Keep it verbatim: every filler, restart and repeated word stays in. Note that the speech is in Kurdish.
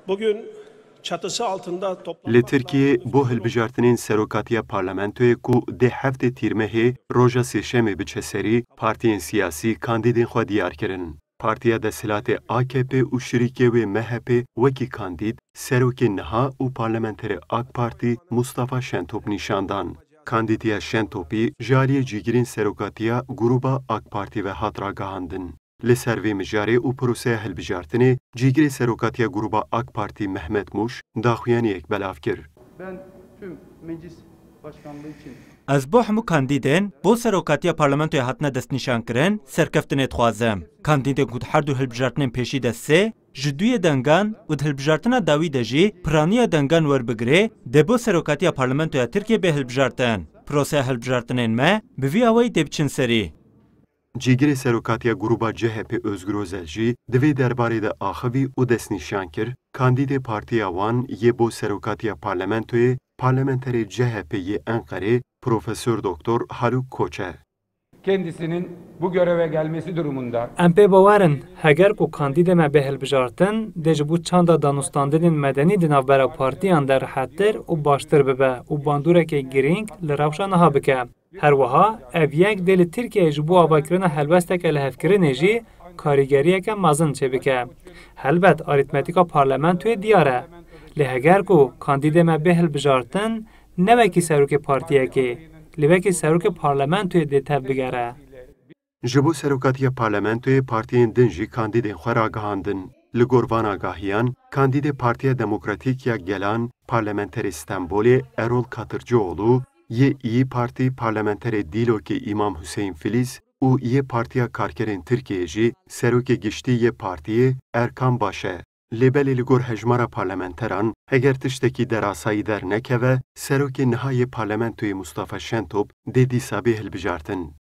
Bugün çatısı altında toplanmakla Li Tirkiyeyê bo hilbijartinên serokatiya parlamentoyê ku dê heftê Tîrmehê roja Sêşemê biçe serî, partiyên siyasî kandîdên xwe diyar kirin. Partiya desthilatê A K P û şirîkê wê M H P wekî kandîd, serokê niha û parlamenterê AK Partî Mustafa Şentop nîşan dan. Kandîdiya Şentopî ji aliyê cîgirên serokatiya grûba AK Partî ve hat ragihandin. Li ser vê mijarê û proseya hilbijartinê cîgirê serokatiya grûba AK Partî Mehmet Mûş daxuyaniyek belav kir. Ben tüm meclis başkanlığı için Ez bo hemû kandîdên bo serokatiya parlamentoyê hatine destnîşankirin serkeftinê dixwazim. Kandîdên ku di her du hilbijartinên pêşî de sê ji duyê dengan û di hilbijartina dawî de jî piraniya dengan werbigirê, dê bo serokatiya parlamentoya Tirkiyê bê hilbijartin. Proseya hilbijartinên me bi vî awayî dê biçin serî. Cîgirê serokatiya grûba C H P Özgür Özel jî di vê derbarê de axivî û destnîşan kir, kandîdê partiya wan yê bo serokatiya parlamentoyê, parlamenterê C H P yê Enqerê, Profesor Doktor Haluk Koç e. Kendisinin bu göreve gelmesi durumunda Em pê bawer in, heger ku kandîdê me bê hilbijartin, dê ji bo çanda danûstandinên medenî di navbera partiyan de rihettir û baştir bibe û bandoreke girîng li rewşa niha bike. Her wiha ev yek dê li Tirkiyeyê ji bo avakirina helwesteke lihevkirinê jî karîgeriyeke mezin çêbike. Helbet arîtmetîka parlamentoyê diyar e. Lê heger ku kandîdê me bê hilbijartin, ne wekî serokê partiyekê, lê wekî serokê parlamentoyê dê tevbigere. Ji bo serokatiya parlamentoyê partiyên din jî kandîdên xwe ragihandin. Li gor van agahiyan, kandîdê Partiya Demokratîk ya Gelan, parlamenterê Stenbolê Erol Katırcıoğlu, yê İYİ Partî, parlamenterê Dîlokê Îmam Hüseyin Filiz û yê Partiya Karkerên Tirkiyeyê jî serokê giştî yê partiyê Erkan Baş e. Lê belê li gor hejmara parlamenteran, heger tiştekî derasayî dernekeve, serokê niha yê parlamentoyê Mustafa Şentop dê dîsa bê hilbijartin.